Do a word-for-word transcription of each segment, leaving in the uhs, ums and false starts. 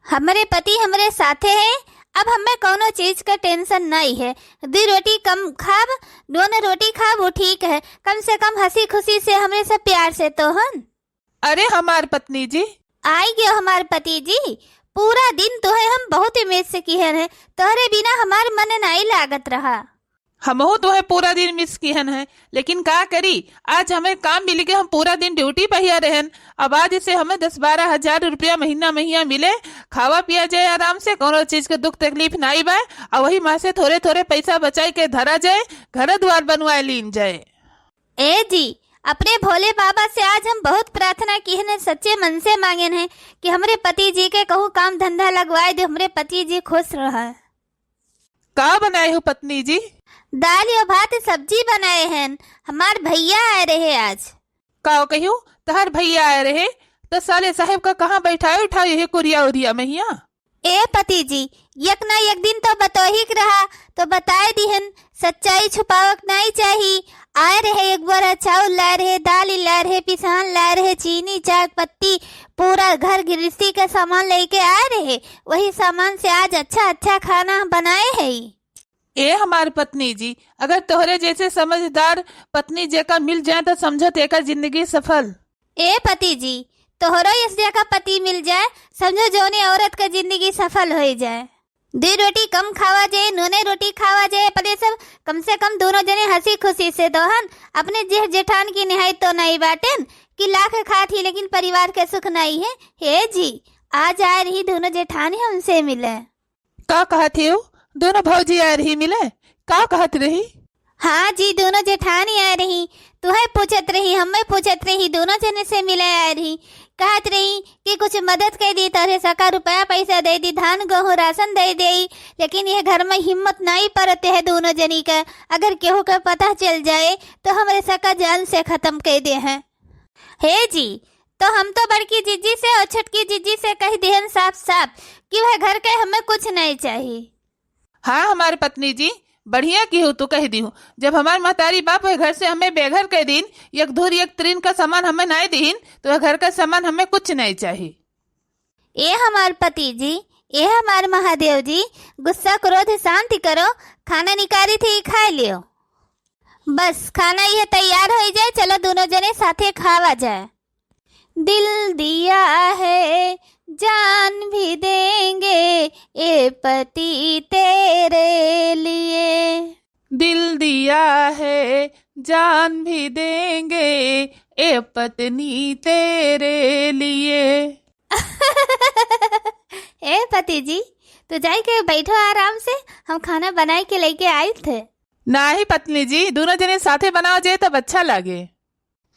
हमरे पति हमरे साथे है, अब हमें कौनो चीज का tension नहीं है। दुइ रोटी कम खाब, नून रोटी खाब, वो ठीक है। कम से कम हँसी खुशी से हमरे सब प्यार से तो हन। अरे हमार पत्नी जी। आइ गयो हमार पति जी, पूरा दिन तोहे हम बहुत ही miss किहन है, तोहरे बिना हमार मन नहीं लागत रहा। हमहू तोहे पूरा दिन miss किहन है, लेकिन का करी, आज हमें काम मिल गए, हम पूरा दिन duty पहिया रहन। अब आज से हमें दस बारह हजार रुपया महीना महीना मिले, खावा पिया जाए आराम से, कौनो चीज के दुख तकलीफ नाई बाय, और वही में से थोरे थोरे पैसा बचाई के धरा जाए, घर द्वार बनवाए लीन जाए। ए जी, अपने भोले बाबा से आज हम बहुत प्रार्थना किहन है, सच्चे मन से मांगन है कि हमरे पति जी के कहूँ काम धंधा लगवाए दे, हमरे पति जी खुश रहे। का बनाए हो पत्नी जी? दाल और भात सब्जी बनाए हैं, हमार भैया आए रहे आज। का कहियो, तहर भैया आए रहे, तो साले साहेब का कहाँ बैठाए उठाए ये कुरिया उरिया महिया? ए पति जी, एक ना एक दिन तो बतोही के रहा, तो बताए दिहन, सच्चाई छुपावक नाई चाही। आए रहे, एक बोरा चाउर लाए रहे, दाल लाए रहे, पिसान लाए रहे, चीनी, चाय पत्ती, पूरा घर गृहस्थी का सामान लेके आए रहे। वही सामान से आज अच्छा अच्छा खाना बनाए है। ए हमार पत्नी जी, अगर तोहरे जैसे समझदार पत्नी जेका मिल जाए तो समझो तेका जिंदगी सफल। ए पति जी, तोहरो यस जेका पति मिल जाए, समझो जौने औरत का जिंदगी सफल होइ जाए। दुइ रोटी कम खावा जाए, नूने रोटी खावा जाए, अपने सब कम से कम दोनों जने हँसी खुशी से दोहन। अपने जेह जेठान की निहाई तो नहीं बाटेन कि लाख खात ही लेकिन परिवार के सुख नहीं है। हे जी, आज आए रही दोनों जेठानी हमसे मिले। का कहत ही हो? दोनों भौजी आए रही मिले? का कहत रही? हाँ जी, दोनों जेठानी आए रही, तुहे पूछत रही, हमें पूछत रही, दोनों जने से मिले आए रही। कहत रही कि कुछ मदद कर दी, तोहरे सका रुपया पैसा दे दी, धान गेहूँ राशन दे दे, लेकिन ये घर में हिम्मत नहीं परत है दोनों जनी का। अगर केहू के पता चल जाए तो हमरे सका जान से खत्म कर दे हैं। हे जी, तो हम तो बड़की जीजी से और छोटकी जीजी से कह दिहन साफ साफ कि वह घर के हमें कुछ नहीं चाही। हाँ हमार पत्नी जी, बढ़िया किहू तू कह दिहू। जब हमार महतारी बाप वह घर से हमें बेघर कर दीन, एक धूर एक तृण का सामान हमें नाई दीन, तो वह घर का सामान हमें कुछ नहीं चाही। ए हमार पति जी, ए हमार महादेव जी, गुस्सा क्रोध शांति करो, खाना निकारी थे, खाए लियो। बस खाना ये तैयार होइ जाए, चलो दोनों जने साथे खावा जाए। दिल दिया है जान भी देंगे ए पति तेरे लिए। दिल दिया है जान भी देंगे ए पत्नी तेरे लिए। ए पति जी, तू जाई के बैठो आराम से, हम खाना बनाई के लेके आइल थे। नाही पत्नी जी, दोनों जने साथे बनाओ जे तब अच्छा लागे।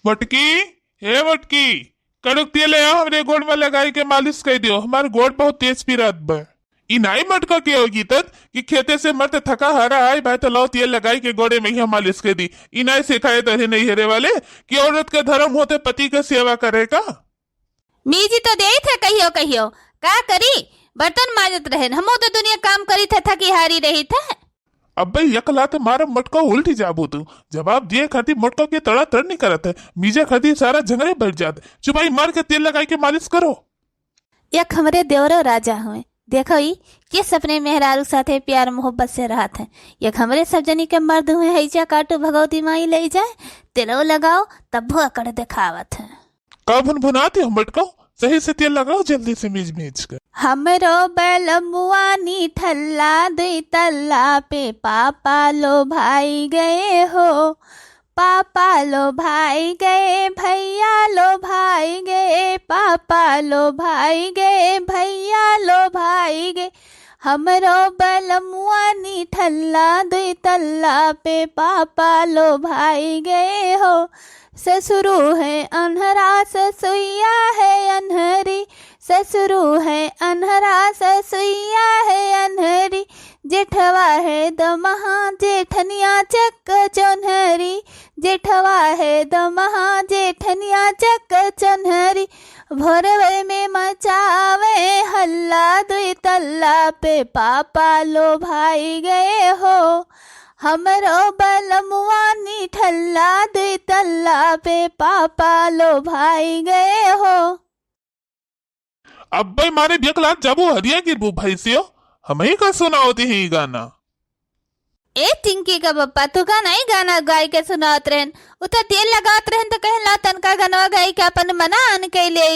मटकी, हे मटकी, कड़ुक तेल ले आओ, हमरे गोड़ में लगाई के मालिश कर दियो, हमार गोड़ बहुत तेज पिरात बा। ई नाई मटका के होगी तत कि खेते से मरते थका हारा आए भाई तो लाओ तेल लगाई के गोड़े में यहाँ मालिश कर दी। ई नाई सिखाए तो नहीं हेरे वाले कि औरत का धर्म होते पति का सेवा करे का। मीजी तो देई थे कहियो कहियो, का करी, बर्तन माजत रहन, हमो तो दुनिया काम करी थे, थकी हारी रही थे। अबे एक लात मारब मटका उल्टी जाबू तू। जवाब दिए खातिर मटका के तड़ा तड़ नहीं करत है, मीजे खातिर सारा झंगरे बैठ जात। चुपाई मार के तेल लगाई के मालिश करो। एक हमरे देवरो राजा हुए, देखो ई किस अपने मेहरारू साथे प्यार मोहब्बत से रहत है। एक हमरे सब जनी के मर्द हुए, हैजा काटू भगवती माई ले जाए, तेलो लगाओ तब भुआ कर देखावत है। का भुनभुनाती हो मटको? सही से तेल लगाओ जल्दी से मीज मीज के। हमरो बलमुआ निठल्ला दुई तल्ला पे पापा लो भाई गए हो, पापा लो भाई गए, भैया लो भाई गए, पापा लो भाई गए, भैया लो भाई गए। हमरो बलमुआ निठल्ला दुई तल्ला पे पापा लो भाई गए हो। ससुरू है अन्हरा, ससुइया है अन्हरी, ससुरू है अन्हरा, ससुइया है अन्हरी, जेठवा है दमहा, जेठनिया चक चोन्हरी, जेठवा है दमहा, जेठनिया चक चोन्हरी, भोरवे में मचावे हल्ला, दुई तल्ला पे पापा लो भाई गए हो। हमरो बलमुआ निठल्ला, दुई तल्ला पे पापा लो भाई गए हो। अब्बे मारे बियकलात जाबू हरिया गिरबू भैंसियो, हमही का सुनावती ही गाना। ए टिंकी का पप्पा, तू का नहीं गाना गाय के सुनावत रहन? उ तो तेल लगावत रहन तो कहन ला तनका गनवा गाय के अपन मना आन के ले।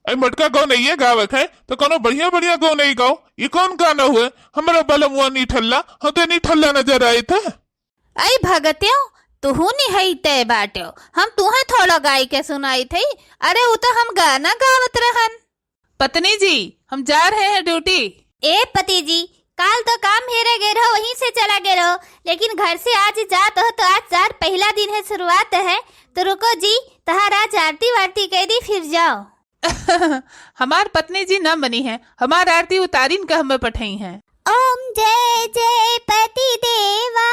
ए मोटका गौ नहीं गावे है तो कोनो बढ़िया बढ़िया गौ नहीं गाओ। ये कौन गाना हुए? हमारा बलमुआ नी ठल्ला, हम तो नी ठल्ला नजर आए थे। आई भगत्यो, तुहू निहई तय बाट्यो, हम तुहे थोड़ा गाय के सुनाई थई। अरे उ तो हम गाना गावत रहन। पत्नी जी, हम जा रहे हैं ड्यूटी। ए पति जी, काल तो काम हेरे गए रहो, वहीं से चला गए रहो, लेकिन घर से आज जात हो तो आज चार पहला दिन है, शुरुआत है, तो रुको जी, तहार आज आरती वारती कह दी फिर जाओ। हमार पत्नी जी न मनी है, हमार आरती उतारिन का हमें पठई है। ओम जय जय पति देवा,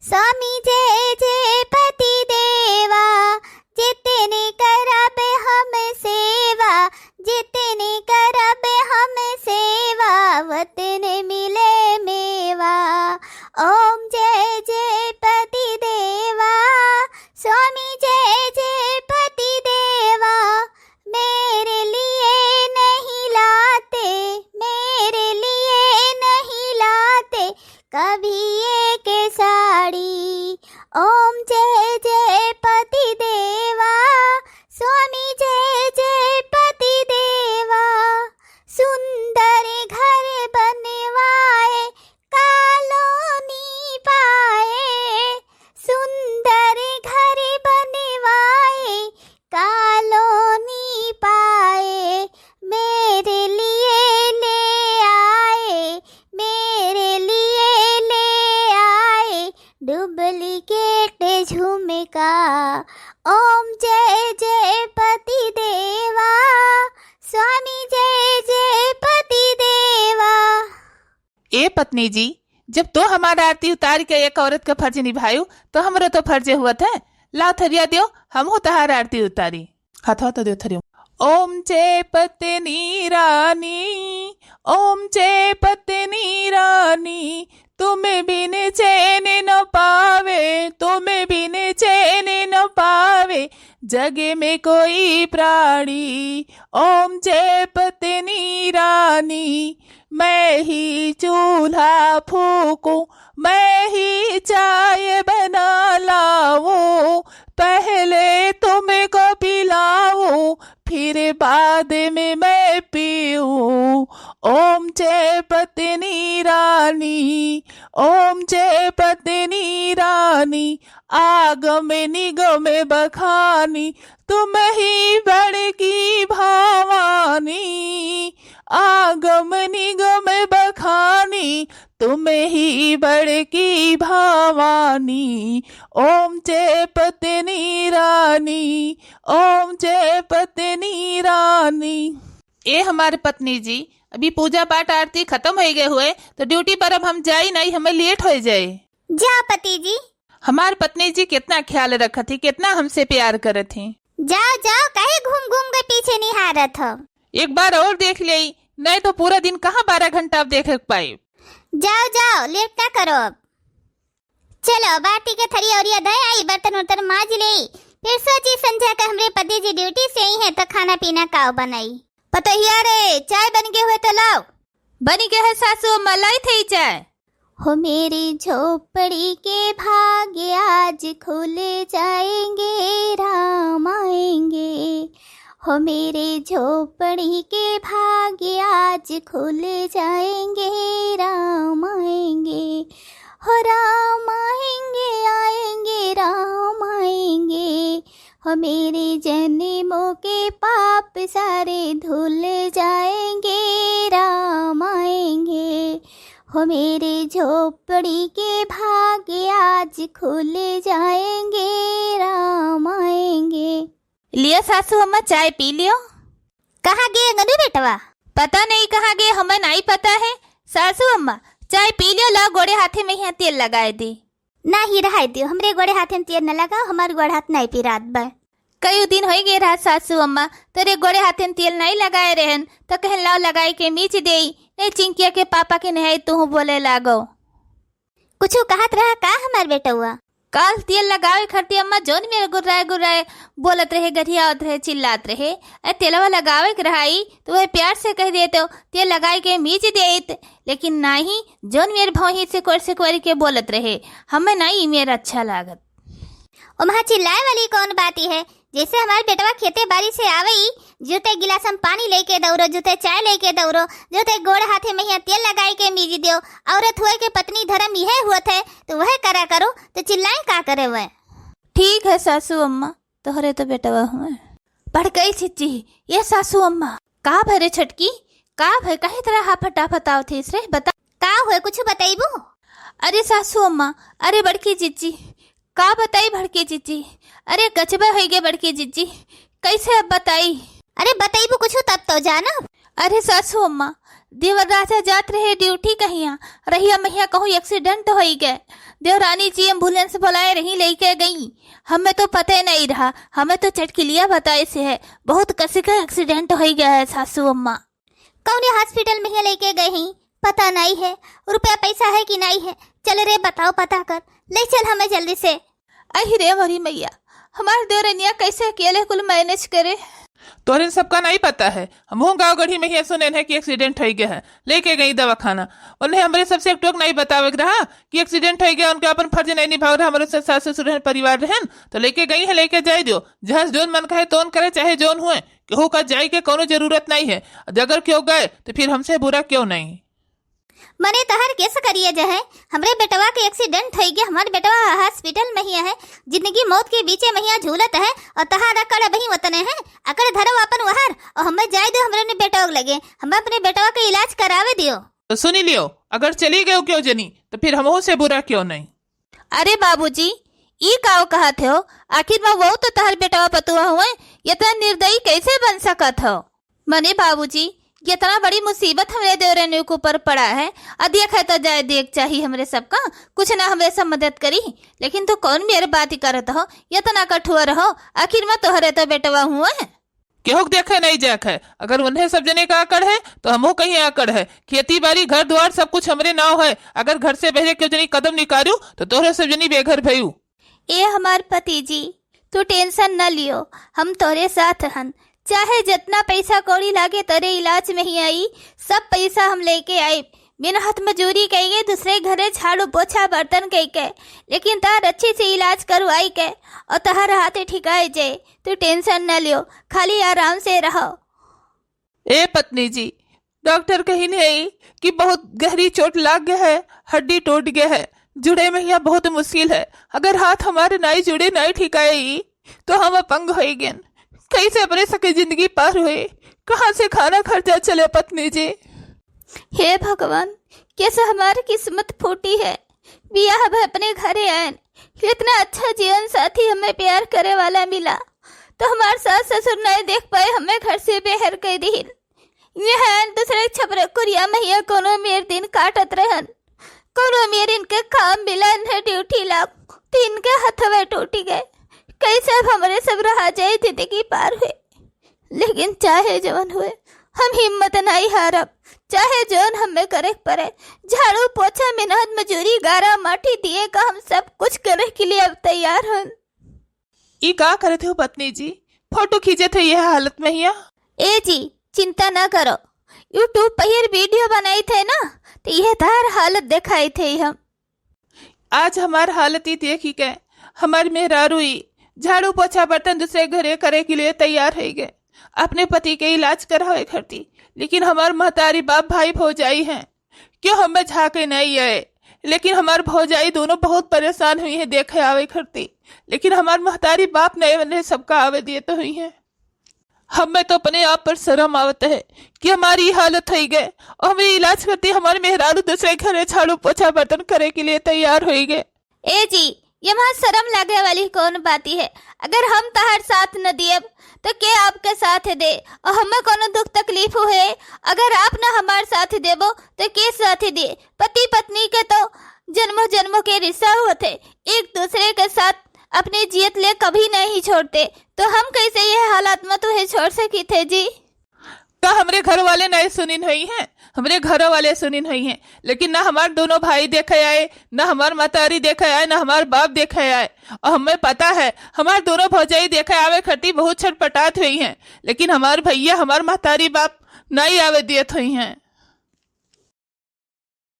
स्वामी जय जय पति देवा, जितने करब हम सेवा, जितने करब हम सेवा, वतन मिले मेवा। ओम जय जय पति देवा, स्वामी जय जय पति देवा, मेरे लिए नहीं लाते, मेरे लिए नहीं लाते कभी एक साड़ी। ओम जय जय पति देवा, स्वामी जय जय पति देवा। सुंदर घर बनवाए, कॉलोनी पाए, सुंदर घर बनवाए, कॉलोनी पाए, मेरे लिए ले आए, मेरे लिए ले आए डुप्लीकेट झुमका। ओम जय जय पति देवा, स्वामी जय जय पति देवा। ए पत्नी जी, जब तो हमार आरती उतार के एक औरत का फर्ज निभायू, तो हमरो तो फर्ज हुआ था। लाओ थरिया दियो, हमहू तहार आरती उतारी। हथवा तो दियो थरिया। ओम जय पत्नी रानी, ओम जय पत्नी रानी, तुम बिन चैन न पावे, तुम बिन चैन न पावे, जग में कोई प्राणी। ओम जय पत्नी रानी, मैं ही चूल्हा फूकूं, मैं ही चाय बना लाऊं, पहले तुमको पिलाऊं, फिर बाद में मैं पीऊं। ओम जय पत्नी रानी, ओम जय पत्नी रानी, आगम निगम बखानी, तुम ही बड़की भवानी, आगम निगम बखानी, तुम ही बड़की भवानी। ओम जय पत्नी रानी, ओम जय पत्नी रानी। ए हमार पत्नी जी, अभी पूजा पाठ आरती खतम होइ गए हुए, तो ड्यूटी पर अब हम जाई नहीं, हमें लेट होइ जाए। जा पति जी। हमार पत्नी जी कितना ख्याल रखत ही, कितना हमसे प्यार करत ही। जाओ, जाओ, काहे घूम घूम के पीछे निहारत हो? एक बार और देख लेई, नहीं तो पूरा दिन कहाँ बारह घंटा अब देखे के पाई। जाओ, जाओ, लेट ना करो अब। चलो, बाटी के थरी ओरिया धय आई, बर्तन उर्तन माज लेई, फिर सोची संझा के हमरे पति जी ड्यूटी से आई हैं तो खाना पीना काव बनाई। पतोहिया रे, चाय बन गए हुए तो लाओ। बनी गए है सासू अम्मा, लाई थे ही चाय। हो मेरी झोपड़ी के भाग्य आज खुल जाएंगे, राम आएंगे। हो मेरी झोपड़ी के भाग्य आज खुल जाएंगे, राम आएंगे। हो राम आएंगे, आएंगे, राम आएंगे। हो मेरे जन्मों के पाप सारे धुल जाएंगे, राम आएंगे। हो मेरे झोपड़ी के भाग्य आज खुल जाएंगे, राम आएंगे। लियो सासू अम्मा, चाय पी लियो। कहाँ गए अंगनू बेटवा? पता नहीं कहाँ गए, हमें नहीं पता है। सासू अम्मा, चाय पी लियो, लाओ गोड़े हाथे में यहाँ तेल लगाए दे। नाही, रहाई दियो, हमरे गोड़े हाथे में तेल न लगाओ, हमार गोड़ हाथ नहीं पिरात बा। कई दिन होई गए रहा सासू अम्मा, तोरे गोड़े हाथे में तेल नहीं लगाए रहन, तो कहन लाओ लगाई के मीच देई, नहीं चिंकिया के पापा के नहीं तू बोले लागो। कुछ कहत रहा का हमार बेटउआ? काल तेल लगावे खरती अम्मा जौन मेरे गुर्राए गुर्राए बोलत रहे, गरियावत रहे, चिल्लात रहे। ए तेलवा लगावे के रहाई तो वह प्यार से कह देते हो, तेल लगाए के मीज देत, लेकिन नाही, जौन मेरे भौही सिकोर सिकोर के बोलत रहे, हमें नाही मेरा अच्छा लागत। ओम्हा चिल्लाए वाली कौन बात ही है? जैसे हमार बेटवा खेते बारी से आवई, जुते गिलास में पानी लेके दौड़ो, जुते चाय लेके दौड़ो, जुते गोड़ हाथे महिया तेल लगाई के मीज दियो। औरत हुए के पत्नी धर्म यह हुअत है, तो वह करा करो, तो चिल्लाए का करे वह? ठीक है सासू अम्मा, तोहरे तो बेटवा हुए। बढ़ गई चिच्ची, ये सासू अम्मा। का भय रे छोटकी, का भय, काहे तरह हाफा टाफा आवत है रे, बता। का हुए, कुछ बताइबू? अरे सासू अम्मा, अरे बड़की जिज्जी, का बताई बड़की जिज्जी, अरे गजबे होई गे बड़की जिज्जी, कैसे अब बताई? अरे बताइबू कुछ तब तो जानब। अरे सासू अम्मा, देवर राजा जात रहे ड्यूटी कहिया, रहिया महिया कहूँ एक्सीडेंट होई गे, देवरानी जी एम्बुलेंस बुलाए रही, लेके गई, हमें तो पता ही नहीं रहा, हमें तो चटकिलिया बताए से है, बहुत कसी का एक्सीडेंट होई गया है सासू अम्मा। कौने हॉस्पिटल महिया लेके गए हैं, पता नहीं है, रुपया पैसा है कि नहीं है, चल रे बताओ पता कर, ले चल हमें जल्दी से। अहि रे मोरी मैया, हमार देवरनिया कैसे अकेले कुल मैनेज करे? तोहरे सबका नहीं पता है, हमहू गाँव गढ़ी महिया सुनेन है कि एक्सीडेंट होई गया है, लेके गई दवाखाना। उन्हें हमरे सबसे एक टोक नहीं बतावे के रहा कि एक्सीडेंट होई गया, उनके अपन फर्ज नहीं निभाव रहा, हमरे से सास ससुर रहन, परिवार रहन, तो लेके गई है, लेके जाए दियो, जहाँ जौन मन कहे तौन करे, चाहे जौन हुए, केहू का जाए के कौनो जरूरत नहीं है। अगर क्यों गए तो फिर हमसे बुरा क्यों नहीं? मने तहर केस करिए जे है, हमरे बेटवा के एक्सीडेंट होई गया, हमार बेटवा हॉस्पिटल महिया है, जिंदगी मौत के बीचे महिया झूलत है, और तहार अकड़ अबही वतने है, अकड़ धरो अपन वहर, और हमें जाए दो हमरे ने बेटवा के लगे, हमें अपने बेटवा के इलाज करावे दियो। तो सुनी लियो, अगर चली गयो क्यों जनी, तो फिर हमहू से बुरा क्यों नहीं? अरे बाबूजी, ई काव कहत हो? आखिर में वो तो तहर बेटवा पतुआ हुए, इतना निर्दयी कैसे बन सकत हो? मने बाबूजी, इतना बड़ी मुसीबत हमरे देवरनियों के ऊपर पड़ा है, आ देखे तो जाए देख चाही हमरे सबका, कुछ ना हमरे सब मदद करी, लेकिन तू कौन मेरे बात करत हो, इतना कठोर हो, आखिर में तोहरे तो बेटवा हुए। केहू के देखे नहीं जाए है, अगर उन्हें सब जने का आकड़ है तो हमहू कहीं आकड़ है। खेती बाड़ी घर द्वार सब कुछ हमरे नाव है, अगर घर से बहरे केहू जनी कदम निकारू तो तोहरे सब जनी बेघर भयू। ए हमार पति जी, तू टेंशन न लियो, हम तोरे साथ हन, चाहे जितना पैसा कौड़ी लागे तोरे इलाज महिया आई, सब पैसा हम लेके आइब। मेहनत मजूरी कइके, दूसरे घरे झाड़ू पोछा बर्तन कइके, लेकिन तार अच्छे से इलाज करवाई के और तहार हाथ ठिकाए जाए। तू टेंशन न लियो, खाली आराम से रहो। ए पत्नी जी, डॉक्टर कहिन है कि बहुत गहरी चोट लाग गया है, हड्डी टूट गया है, जुड़े महिया बहुत मुश्किल है। अगर हाथ हमारे नाई जुड़े, नाई ठिकाए, तो हम अपंग होई गेन। कैसे अपने सके जिंदगी पार होए? कहाँ से खाना खर्चा चले पत्नी जी? हे भगवान, कैसे हमार किस्मत फूटी है। बियाह भे अपने घरे आयन, इतना अच्छा जीवन साथी हमें प्यार करे वाला मिला, तो हमार सास ससुर नहीं देख पाए, हमें घर से बेहर कर दिहिन। यहाँ आयन दूसरे छपरे कुरिया महिया कोनो मेर दिन काटत रहन, कोनो मेर इनके काम मिला, इन्हें ड्यूटी लाग, तो इनके हथवे टूटी गए। कैसे अब हमरे सब रहा जाए, जिंदगी पार हुए। लेकिन चाहे जवन हुए, हम हिम्मत नहीं हारब, चाहे जवन हमें करे के पड़े। झाड़ू पोछा, मेहनत मजूरी, गारा माटी दिए का हम सब कुछ करे के लिए अब तैयार हन। ई का करत हो पत्नी जी? फोटो खींचत हो यह हालत महिया? ए जी, चिंता ना करो, YouTube पर वीडियो बनाई थे ना, तो यह तार हालत दिखाई थे हम। आज हमार हालत ही देखी के हमार मेहरारू ई झाड़ू पोछा बर्तन दूसरे घरे करे के लिए तैयार हो गए, अपने पति के इलाज करावे खरती, लेकिन हमार महतारी बाप भाई भौजाई हैं, क्यों हमें झाके नहीं आए, लेकिन हमार भौजाई दोनों बहुत परेशान हुई हैं देखे आवे खरती, लेकिन हमार महतारी बाप नहीं बने सबका आवे दिए तो हुई हैं। हमें तो अपने आप पर शर्म आवत है कि हमारी ई हालत होई गए और हमें इलाज करती हमारे मेहरारू दूसरे घरे झाड़ू पोछा बर्तन करे के लिए तैयार होई गए। ए जी, ये वहाँ शर्म लागे वाली कौन बात है? अगर हम तहार साथ न दियब तो के आपके साथ दे? और हमें कोनो दुख तकलीफ हुए, अगर आप न हमार साथ देबो तो के साथ दे? पति पत्नी के तो जन्मों जन्मों के रिश्ता होते, एक दूसरे के साथ अपने जियत ले कभी नहीं छोड़ते, तो हम कैसे ये हालात में तुहे छोड़ सकी थे जी? का हमरे घर वाले नहीं सुनिन होइहैं? हमरे घर वाले सुनिन होइहैं, लेकिन ना हमार दोनों भाई देखे आए, ना हमार मतारी देखे आए, ना हमार बाप देखे आए। और हमें पता है, हमार दोनों भौजाई देखे आवे खातिर बहुत छटपटात होइहैं, लेकिन हमार भैया, हमार मतारी बाप नहीं आवे दियत होइहैं।